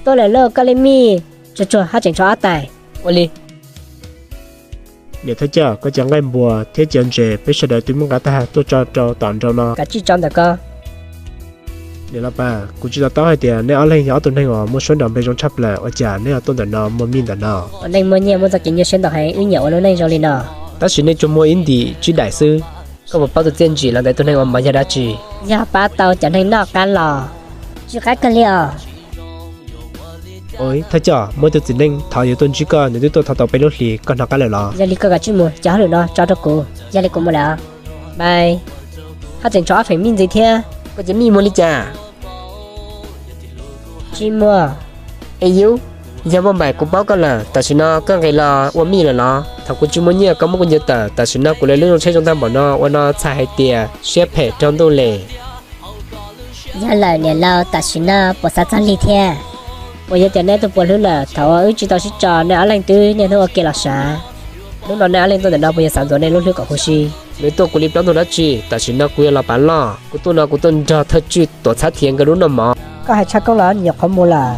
Tuaj lawm lauj koj li mij, tsuag tsuag haj tseem tshuav ob tais. Ua li. Niam thawj coj, koj cov nqaij npua thiab cov ntses peb sawv daws twb muab nqa tag tuaj tso rau tom nraum no. Kav tsij tso ntawm ko. Niam los pas, kuv tsis to taub hais tias nej ob leeg yog ob tug neeg uas muaj suab nrog npe zoo tshaj plaws, ua cas nej ho tuaj ntawm no muag mij ntawm no? Ua neej muaj nyiaj muaj txoj kev nyuaj siab ntau heev, wb nyiam ua lub neej zoo li no. Tab sis nej tsuas muaj ib ntim tsib daim xwb. Koj puas paub tus txiaj ntsim los ntawm tus neeg uas mov yog dab tsi? Yog pab tau cov neeg noj qab los. Tsw qab kawg li os. Ua, thawj coj, muaj ib tug txiv neej thov yuav tuaj ntsib koj, nws twb tuaj thov tau peb lub hlis, koj hnov qab lawm los? Yog li koj kav tsij mus, cov hauj lwm no tso rau kuv. Yog li kuv mus lawm os. Bye. Haj tseem tshuav ob feem mij ntxiv thiab. Koj cov mij muag li cas? Tsis muag. Ej yub, yog Npauj Npaim, kuv paub koj lawm, tam sim no koj nqis los ua mij lawm los? Thaum kuv tsis muaj nyiaj koj muab kuv ncaws tawm, tam sim no kuv li lub zoo siab zoo tag npaum no, ua no txhais hais tias siab phem raug ntuj li. Yog lawm niam laus, tam sim no puas xav txog li thiab? Puas yog tias nej twb puas hlwb lawm? Thaum uas wb tsis tau sib tso, nej ob leeg twb niaj hnub ua ke los sav. Hnub no nej ob leeg tuaj ntawm no puas yog xav ntxuav nej lub hlwb kom huv si? Nws tuaj kuv li plaub ntug dab tsi, tam sim no kuv yog los pav loj, kuv tuaj no kuv tuaj nrog thawj tswj tuam txhab thiav nkawd lub noj mov. Koj hais tshaj koob los nyuam qhuav mus lawm?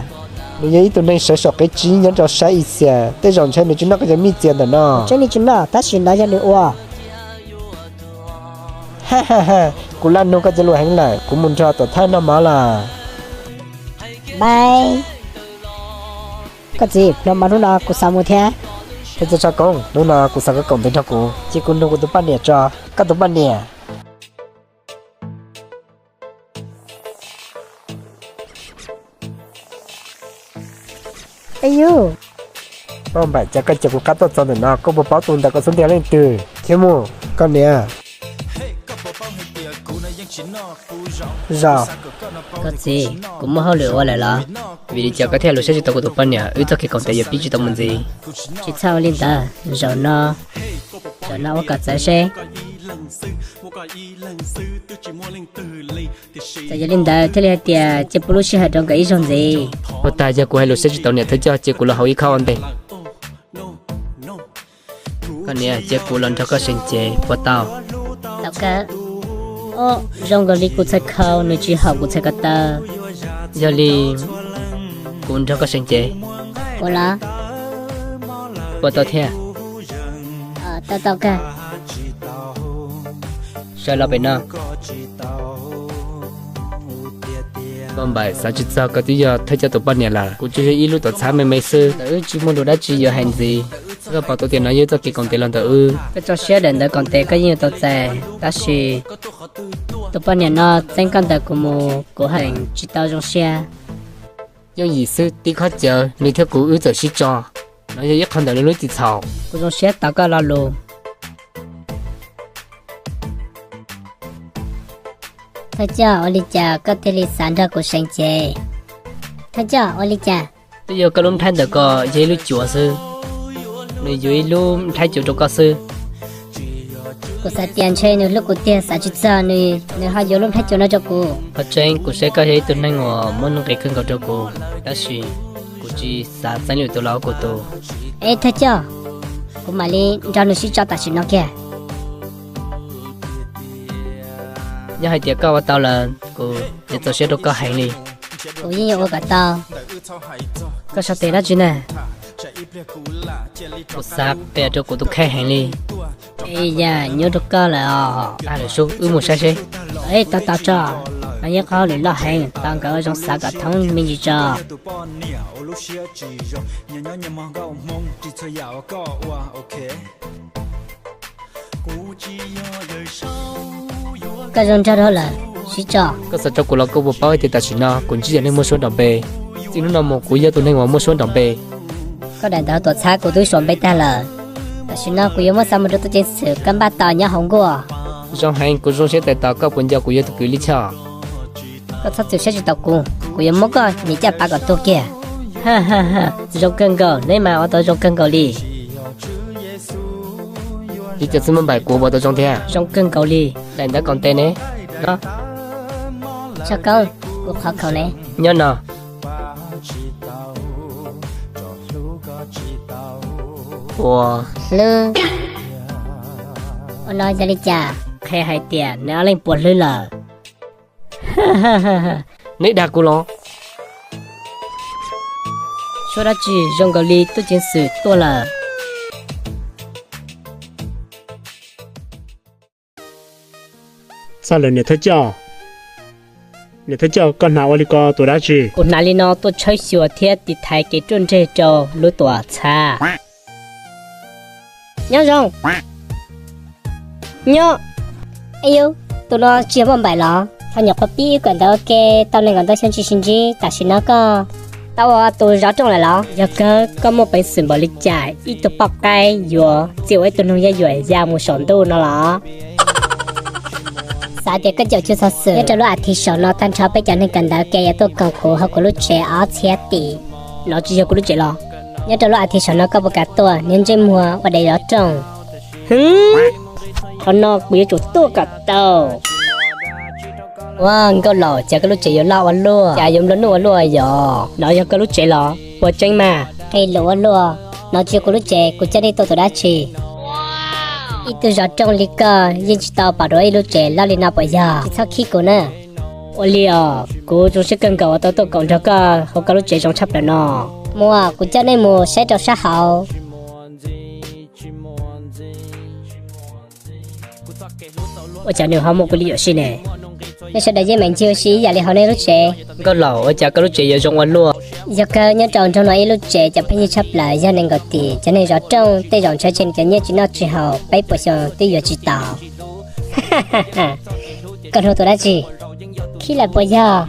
Nws yog ib tug neeg sawv saum qib tsib nyob rau sab Asia, tej zaum ntshe nws tsis noj koj cov mij txias ntawm no. Tseeb li tsis noj, tab sis no yog nws ua. Kuv laj nug koj cov lus heev lawm, kuv mus nrog tuam txhab noj mov lawm. Bye. Koj txiv, hlo mov hnub no kuv xav mus thiab. Thawj coj tshaj koob, hnub no kuv xav koj koom tes nrog kuv, cia kuv nug kuv tus poj niam tso. Koj tus poj niam. Ej yug, Npauj Npaim, cas koj cia kuv qab tuaj txog ntawm no, koj puas paub tus ntawm koj xub ntiag leej twg? Khiav mus, koj niam. Zaum. Koj txiv, kuv muaj hauj lwm ua lawm los? Vim li cas koj thiaj hlub siab tsis tau kuv tus poj niam? Wb txoj kev koom tes yuav pib tsis tau mus ntxiv. Tsis txhob ua li ntawd, zaum no, zaum no ua kom txawv seb. Txawm yog li ntawd thiaj li hais tias cia pub lub sij hawm rau nkawd ib zaug ntxiv. Puag ta yog kuv hais lus siab tsis tau niam thawj coj, cia kuv los haus ib khob ua ntej. Koj niam, cia kuv los nrog koj seev cev puas tau? Tau kawg. Ob, zoo nkaus li kuv txhais khau nws tsis haum kuv txhais ko taw. Yog li kuv nrog koj seev cev. Ua los? Puas tau thiab? Tau tau kawg. Sawv los pem no. Npauj Npaim, xav tsis txog koj twb yog thawj coj tus poj niam lawm. Kuv tsuas yog ib lub tuam txhab me me xwb, ntawm wb tsis muaj lus dab tsi yuav hais ntxiv. Koj pom tau tias no yog txoj kev koom tes los ntawm wb. Koj tso siab daim ntawv koom tes koj yeej yuav tau txais, tab sis tus poj niam no txeeb koj ntawm kuv mus kuv heev tsis tau zoo siab. Yooj yim xwb, tib khob cawv nws thiab kuv wb txawm sib tso. No yog ib qho ntawm nws lub txim txhaum. Kuv zoo siab tau koj lo lus. Thawj coj, ua li cas koj thiaj li xav nrog kuv seev cev? Thawj coj, ua li cas? Twb yog koj lub nplhaib ntawm ko yog ib lub cuav xwb, nws yuav ib lub nplhaib cuav rau koj xwb. Kuv xav tias ntshe nws hlub kuv tiag, xav tsis txog nws, nws ho yuav lub nplhaib cuav no rau kuv. Qhov tseeb kuv saib koj yog ib tug neeg uas muaj nuj nqis kawg nkaus rau kuv, tab sis kuv tsis xav txeeb lwm tus los ua kuv tus. Eb thawj coj, kuv mam li nrog nws sib tso tam sim no kiag. Yog hais tias koj ua tau lawm, kuv yuav txaus siab rau koj heev li. Kuv yeej yuav ua kom tau. Koj sau tes dab tsi na? Kuv xav qias rau kuv tus kheej heev li. Ej yam, nyuaj rau koj lawm os. Lawm sub, wb mus saib seb. Ej, tau tau tso. No yog qhov hauj lwm loj heev, tos nkawd ua zoo xav kom thoob me ntsis tso. Koj zoo nraug dhau lawm, sib tso. Koj xav tso kuv los koj puas paub hais tias tam sim no kuv ntsib cov neeg muaj suab nrog npe? Txij hnub no mus kuv yog tus neeg uas muaj suab nrog npe. Koj daim ntawv tuam txhab kuv twb suav npe tag lawm. Tam sim no kuv yuav muab xa mus rau tub ceev xwm, koj npaj tos nyob hauv nkuaj. Zoo heev, kuv zoo siab tais tos koj puas nco kuv yog tus kwv Lij Choj. Koj txhob txwm siab tsis tau kuv, kuv yuav muab koj niam caj pas kom tuag kiag. Zoo kawg nkaus, neb mas ua tau zoo kawg nkaus li. Li cas xwb Npauj Npaim, kuv ua tau zoo thiab? Zoo kawg nkaus li. Daim ntawv koom tes ne? No. Tshaj koob, kuv qhov khaum ne? Nyob no. Ua hlwb. Ua no yog li cas? Qhia hais tias neb ob leeg puas hlwb lawm. Neb dag kuv los? Tuaj dab tsi zoo nkaus li tub ceev xwm tuaj lawm? Txog lawm niam thawj coj. Niam thawj coj, koj hnav ua li ko tuav dab tsi? Kuv hnav li no tuaj tshawb xyuas thiab tiv thaiv kev ruaj nreg rau lub tuam txhab. Nyob zoo. Nyob. Ej yus, tus no tsis yog Npauj Npaim los? Thaum nyuam qhuav pib wb kawm ntawv ua ke tau nees nkaum ntau xyoo tsis sib ntsib, tam sim no koj tau ua tus zov rooj lawm los? Yog kawg, koj muaj peev xwm npaum li cas ib tug poj qaib yuav txia ua ib tug noog yaj yuam ya mus saum ntuj no los? Xav tias koj caum cuag xov xwm. Nyob rau lub as thiv saum no tag nrho peb cov neeg kawm ntawv ua ke yuav tuaj koom kuv hauv kuv lub tsev ob txhiab tim. No tsis yog kuv lub tsev los? Nyob rau lub as thiv saum no koj puas kam tuaj, niag ntsej muag ua daim zov rooj? Hwv, qhov no kuv yuav tsum tuaj kom tau. Ua nkauj laus, cas koj lub tsev yuav loj ua luaj, cas yuav nplua nuj ua luaj yog? No yog koj lub tsev los? Puas tseeb mas? Qhia lus ua luaj, no tsis yog kuv lub tsev, kuv coj nej tuaj ua dab tsi? Ib tug zov rooj li koj yeej tsis tau pom dua ib lub tsev loj li no puas yog? Tsis txhob khib kuv na. Ua li os, kuv zoo siab kawg nkaus uas tau tuaj koom nrog koj hauv koj lub tsev zoo tshaj plaws no. Muaj, kuv coj nej mus saib rau sab hauv. Ua cas nws ho muaj kuv li yuam sij ne? Nej sawv daws yeej meem ncig ua si ib yam li hauv nej lub tsev. Nkauj laus, ua cas koj lub tsev yuav zoo ua luaj? Yog kawg, nyob rau nroog no ib lub tsev cov phooj ywg tshaj plaws yog nees nkaum tim, cov neeg zov rooj tej zaum ntshaw tseg nws cov nyiaj tsis noj tsis haus peb puas xyoo twb yuav tsis tau. Koj hnov tus dab tsi? Khib lawm puas yog?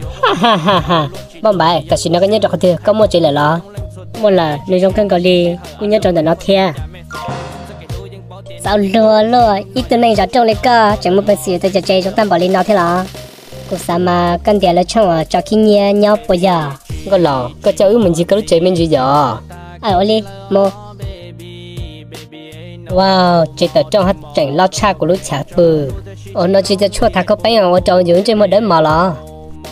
Npauj Npaim, tam sim no koj nyob rau qhov twg, koj muaj tsev lawm los? Muaj lawm, nws zoo kawg nkaus li, kuj nyob rau ntawm no thiab. Txaus luag luaj, ib tug neeg zov rooj li koj tseem muaj peev xwm yuav tau cov tsev zoo tag npaum li no thiab los? Kuv xav mas koj ntiav lawv tshooj uas tso khib nyiab nyob puas yog? Nkauj laus, koj coj wb mus ncig koj lub tsev me ntsis yom? Aw, ua li, mus. Wow, tsev tawm rooj haj tseem loj tshaj kuv lub chav pw. Ua no tsis cov tshuaj thav khaub peeb ua rau yus lub ntsej muag dawb mos los?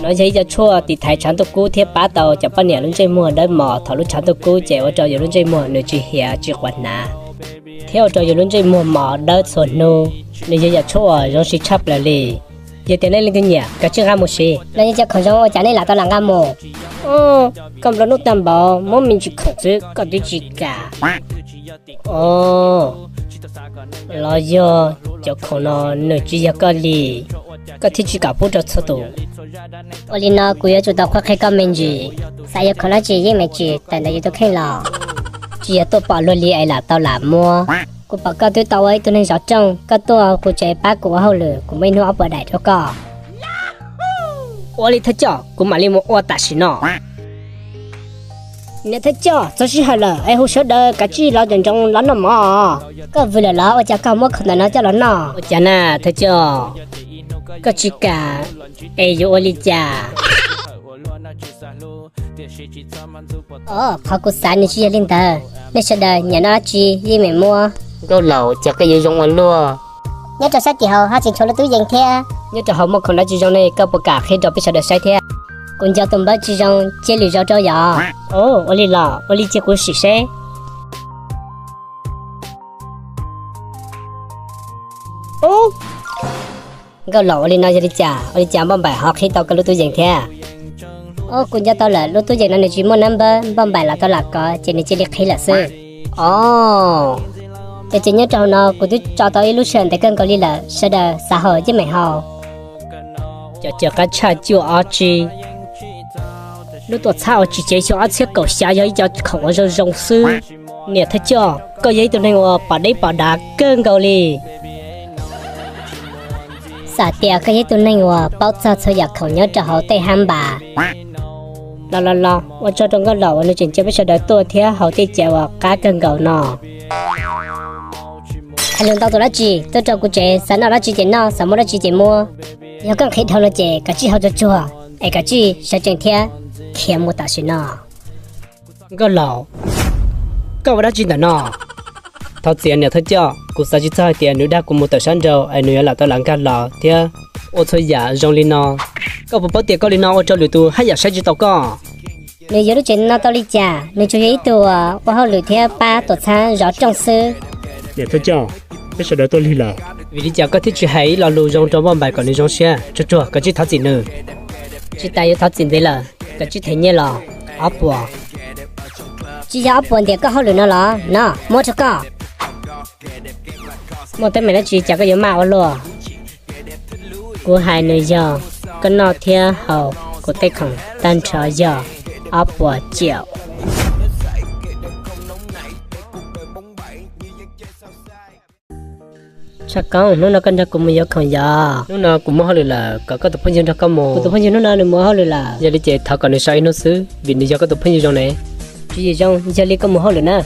No yog ib co tshuaj tiv thaiv tshav ntuj kub thiab pab tau cov poj niam lub ntsej muag dawb mos thaum lub tshav ntuj kub ces ua rau yus lub ntsej muag nws tsis hiav tsis quav hnav, thiab ua rau yus lub ntsej muag mos dawb txhua hnub. Nws yog yam tshuaj uas zoo siv tshaj plaws li. Yog tias nej leej twg nyiam, kav tsij nqa mus siv. No yog cov khoom zoo ua cas nej lam tau lam nqa mus? Koj nplua nuj tag npaum, muab me ntsis khoom xwb koj twb tsis kam. Os, los yog cov khoom no nws tsis yog koj li, koj thiaj tsis kam pub rau txhua tus. Ua li no kuv yuav tsum tau qhuab qhia koj me ntsis, xav yuav khoom dab tsi yeej meem tsim tawm ntawm yus tus kheej los. Tsis yog tuaj pom luag li es lam tau lam muab. Kuv pom koj twb tau ua ib tug neeg zov rooj, koj tuaj kuv tsev pab kuv ua hauj lwm, kuv muaj ib hnub ob puas daim rau koj. Ua li thawj coj, kuv mam li mus ua tam sim no. Niam thawj coj, txog sij hawm lawm es hu sawv daws kav tsij los ncaws nroos los noj mov. Koj vwm lawm los ua cas koj muab khoom ntawm no coj los noj? Ua cas na thawj coj, koj tsis kam es yuav ua li cas? Os, qhov kuv xav nws tsis yog li ntawd. Nej sawv daws nyiam noj dab tsi yeej meem muab. Nkauj laus, cas koj yuav zoo ua luaj. Nyob rau sab tim hauv haj tseem tshuav lub tub yees thiab. Nyob rau hauv muaj khoom dab tsi zoo ne, koj puas kam qhib rau peb sawv daws saib thiab? Kuv nco tus npawb tsis zoo, cia lwm zaus rau yom. Ua li los ua li cia kuv sim seb. Nkauj laus, ua li no yog li cas? Ua li cas Npauj Npaim ho qhib tau koj lub tub yees thiab? Os, kuv nco tau lawm, lub tub yees no nws tsis muaj nab npawb, Npauj Npaim los tau lam kov ces nws cia li qhib lawm xwb. Os, cov tsev nyob rau hauv no kuv twb tso tau ib lub sij hawm ntev kawg nkaus li lawm, sawv daws xav haus yeej meem haus. Cov cawm qab tshaj cuaj ob tsib. Lub tuam txhab uas tsim cev xyoo ob txhiab kaum xya yog ib co khoom uas zoo zoo xwb. Niam thawj coj, koj yog ib tug neeg uas pom deb pom dav kawg nkaus li. Xam tias koj yog ib tug neeg uas paub txog txhua yam khoom nyob rau hauv tej hab npas. Los los los, ua tsaug rau nkauj laus uas nws tseem caw peb sawv daws tuaj thiab haus tej caiv uas qab kawg nkaus no. Hais lus ntau tus dab tsi, tuaj rau kuv tsev xav noj dab tsi ces noj, xav muab dab tsi ces muab. Yog koj nqhis dhau no ces kav tsij haus tsuag tsuag, es kav tsij sawv tsees thiab khiav mus tam sim no. Nkauj laus, koj ua dab tsi ntawm no? Thov txim niam thawj coj, kuv xav tsis txog hais tias nws dag kuv mus tawm sab nraud es nws yuav lam tau lam nkag los thiab ua txhua yam zoo li no. Koj puas paub tias koj li no ua rau lwm tus haj yam saib tsis taus koj? Nws yuav lub tsev no tau li cas? Nws tsuas yog ib tug ua hauj lwm thiab pab tuam txhab zov rooj xwb. Niam thawj coj, peb sawv daws tuaj lig lawm. Vim li cas koj thiaj tsis hais ib lo lus zoo rau Npauj Npaim kom nws zoo siab? Tsuag tsuag, kav tsij thov txim nws. Tsis tas yuav thov txim ntev lawm, kav tsij them nyiaj los ob puas. Tsis yog ob puas ntiam koj hauj lwm no los? No, muab rau koj. Muaj teeb meem dab tsi cas koj yuav maj ua luaj? Kuv hais nws yog koj noj thiab haus kuv tej khoom tag nrho yog ob puas ciaum. Tshaj Koob, hnub no koj nrog kuv mus yuav khoom yos. Hnub no kuv muaj hauj lwm lawm, kom koj tus phooj ywg nrog koj mus. Kuv tus phooj ywg hnub no nws mus hauj lwm lawm. Yog li ces thov kom nws so ib hnub xwb, vim nws yog koj tus phooj ywg zoo ne. Tswv yim zoo, yog li koj mus hauj lwm na.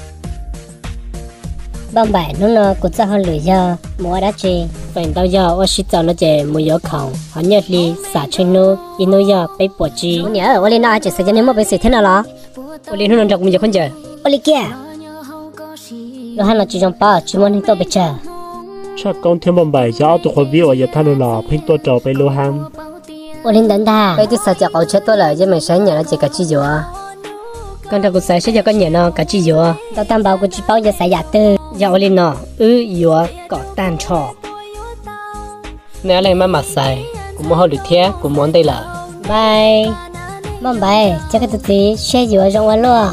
Npauj Npaim, hnub no kuv txoj hauj lwm yog mus ua dab tsi? Feem ntau yog ua si txaus no ces mus yuav khoom, ho nyob hli xam tsheej hnub, ib hnub yog peb puas tsib. Niam, ua li no tseem xav cov neeg muaj peev xwm thiab no los? Ua li hnub no nrog kuv mus yuav khaub ncaws. Ua li kiag. Lub hab no tsis zoo paub, tsis muaj neeg tuaj pes tsawg. Tshaj Koob thiab Npauj Npaim yog ob tug qhua vib uas yuav thaj lug los pheej tuaj rau peb lub hab. Ua li ntawd ntag, peb twb xav cov qauv tshiab tuaj lawm, yog meem saib nyiam no ces kav tsij yuav. Koj nrog kuv xaiv saib yog koj nyiam no kav tsij yuav. Ntau tag npaum kuv tsis paub yuav xaiv yam twg. Yog ua li no, wb yuav kom tag nrho. Nej ob leeg maj mam xaiv, kuv muaj hauj lwm thiab kuv mus ua ntej lawm. Npauj Npaim, cia koj tus txiv siab yuav zoo ua luaj.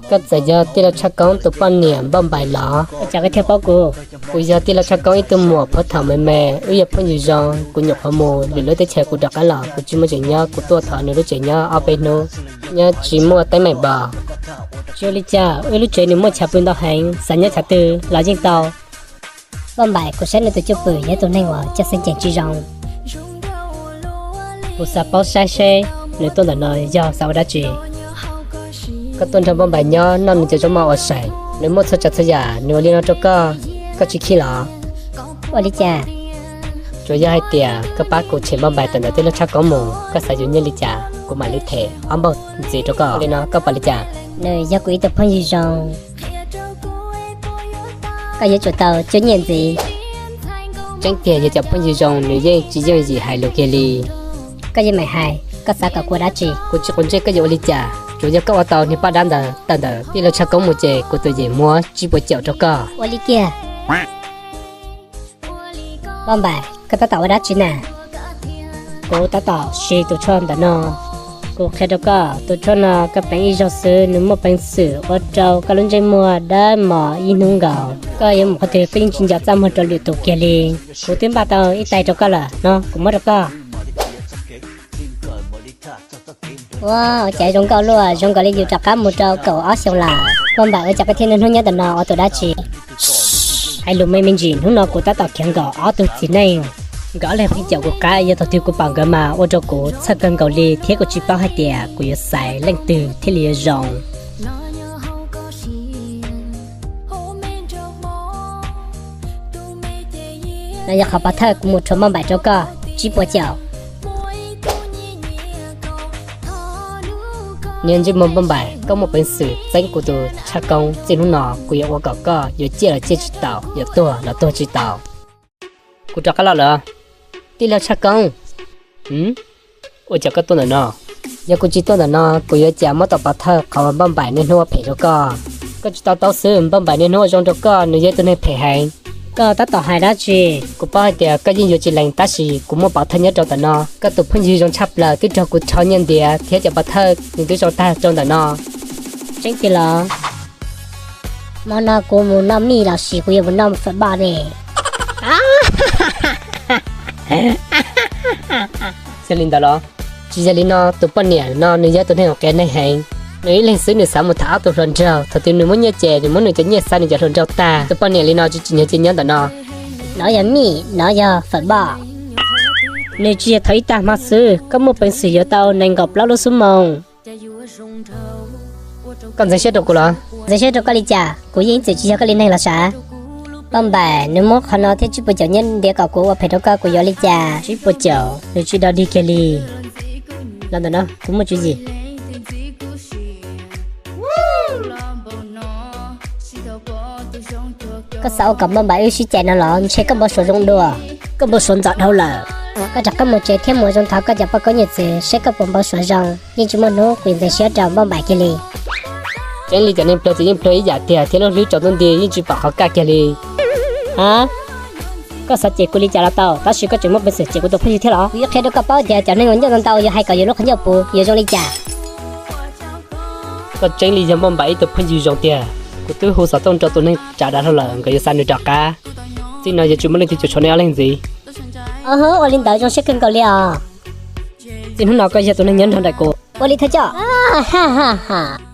Koj txawm yog tij laug Tshaj Koob tus poj niam Npauj Npaim los? Ua cas koj thiaj paub kuv? Kuv yog tij laug Tshaj Koob ib tug muam phuav thaum me me, wb yog phooj ywg zoo, kuv nyuam qhuav mus lwm lub teb chaws kuv rov qab los, kuv tsis muaj tsev nyob, kuv tuaj thov nws lub tsev nyob ob peb hnub, nyob tsis muaj teeb meem npaum. Tsis ua li cas, wb lub tsev nws muaj chav pw ntau heev, xav nyob chav twg los yeej tau. Npauj Npaim, kuv saib nws tus cwj pwm yog tus neeg uas coj xeeb ceem tsis zoo. Kuv xav paub saib seb nws tuaj ntawm no yog xav ua dab tsi. Koj tuaj nrog Npauj Npaim nyob noj nws cov zaub mov ua seem, nws muaj txhua tsav txhua yam, nws ua li no rau koj, koj tsis khib los? Ua li cas? Tsuas yog hais tias koj pab kuv tshem Npauj Npaim tawm ntawm tij laug Tshaj Koob mus, koj xav yuav nyiaj li cas kuv mam li them ob npaug ntxiv rau koj. Ua li no koj pom li cas? Nws yog kuv ib tug phooj ywg zoo, koj yuav tsum tau coj nyiaj ntxiv. Tseeb tiag, yog cov phooj ywg zoo nws yeej tsis yooj yim hais lus kiag li. Koj yeej meem hais, koj xav kom kuv ua dab tsi? Kuv tsis quav ntsej koj yuav ua li cas, tsuas yog koj ua tau niag poj dab ntawd tawm ntawm tij laug Tshaj Koob mus ces kuv tus yawm muab tsib puas caum rau koj. Ua li kiag. Npauj Npaim, koj tab tom ua dab tsi na? Kuv tab tom siv tus tshuaj ntawm no. Kuv qhia rau koj, tus tshuaj no koj pleev ib zaug xwb nws muaj peev xwm ua rau koj lub ntsej muag dawb mos ib hnub nkaus. Koj yuav mus qhov twg koj yeej tsis nco txaj muag rau lwm tus kiag li. Kuv twb npaj tau ib tais rau koj lawm, no kuv muab rau koj. Ua cas zoo nkauj luaj, zoo nkaus li yus rov qab mus rau kaum ob xyoos lawm. Npauj Npaim, ua cas koj thiaj niaj hnub nyob ntawm no ua tus dab tsi? Hais lus me me ntsis, hnub no kuv tab tom khiav nkaum ob tug txiv neej. Nkawd ob leeg pheej caum kuv qab, yog thaum twg kuv pom nkawd mas ua rau kuv txhawj kawg nkaus li thiab kuv tsis paub hais tias kuv yuav xaiv leej twg thiaj li yuav zoo. No yog qhov pov thawj kuv mus rhuav Npauj Npaim rau koj, tsib puas caum. Niag ntsej muag Npauj Npaim, koj muaj peev xwm txeeb kuv tus Tshaj Koob, txij hnub no kuv yuav ua kom koj yuav ciaj los ciaj tsis tau, yuav tuag los tuag tsis tau. Kuv rov qab los lawm. Tij laug Tshaj Koob. Ua cas koj tuaj ntawm no? Yog kuv tsis tuaj ntawm no, kuv yuav cas muab tau pov thawj qhov uas Npauj Npaim niaj hnub ua phem rau koj? Koj tsis tau taub xwb, Npauj Npaim niaj hnub ua zoo rau koj, nws yog ib tug neeg phem heev. Koj tab tom hais dab tsi? Kuv paub hais tias koj yeej yuav tsis lees, tab sis kuv muaj pov thawj nyob rau ntawm no. Koj tus phooj ywg zoo tshaj plaws twb raug kuv rho nyiaj ntiav thiab cov pov thawj nws twb zoo tag rau ntawm no. Tseeb tiag los? Hmo no kuv mus noj mij los sis kuv yuav mus noj fawm boj ne? Yog li ntawd los? Tsis yog li no, tus poj niam no nws yog tus neeg uas qias neeg heev. Nws ib leeg xwb nws xav mus tham ob tug hluas nraug, thaum twg nws muaj nyiaj ces nws muab nws cov nyiaj xa nws cov hluas nraug tag. Tus poj niam li no tsis tsim nyog cia nyob ntawm no. No yog mij, no yog fawm boj. Nws tsis yog thov ib tag hmo xwb, koj muaj peev xwm yuav tau nees nkaum plaub lub xuab moos. Koj ntxeev siab rau kuv los? Ntxeev siab rau koj li cas? Kuv yeej ib txwm tsis yog koj li neeg los sav. Npauj Npaim, nws muab qhov no thiab tsib puas caum nyiaj ntiav kom kuv ua phem rau koj, kuv yuav li cas? Tsib puas caum nws tsis dog dig kiag li. Los ntawm no, kuv muaj tswv yim. Koj xav ua kom Npauj Npaim wb sib cais no los? Ntshe koj npau suav zoo dua. Koj npau suav ntxov dhau lawm. Koj rov qab mus tsev thiab mus ua zoo thov koj cov poj koob yawm txwv seb koj puas npau suav zoo. Yeej tsis muaj hnub kuv yuav ntxeev siab rau Npauj Npaim kiag li. Tseeb li, cov neeg pluag ces yeej pluag ib yam tiag, thiab lub hlwb tsaus ntuj nti yeej tsis pom qhov kaj kiag li. Ha, koj xav cem kuv li cas los tau, tab sis koj tseem muaj peev xwm cem kuv tus phooj ywg thiab los? Kuv yuav qhia rau koj paub tias cov neeg uas ncauj ntau ntau yuav hais kom yus lub qhov ncauj puv yuav zoo li cas. Koj tseeb li yog Npauj Npaim ib tug phooj ywg zoo tiag. Kuv twb hu xov tooj rau tus neeg tsav dav dhau lawm, nkawd yuav xa nws rov qab. Txij no yuav tsis muaj leej twg cuam tshuam nej ob leeg ntxiv. Ua li ntawd zoo siab kawg nkaus li os. Txij hnub no koj yog tus neeg nyob nrog nraim kuv. Ua li thawj coj.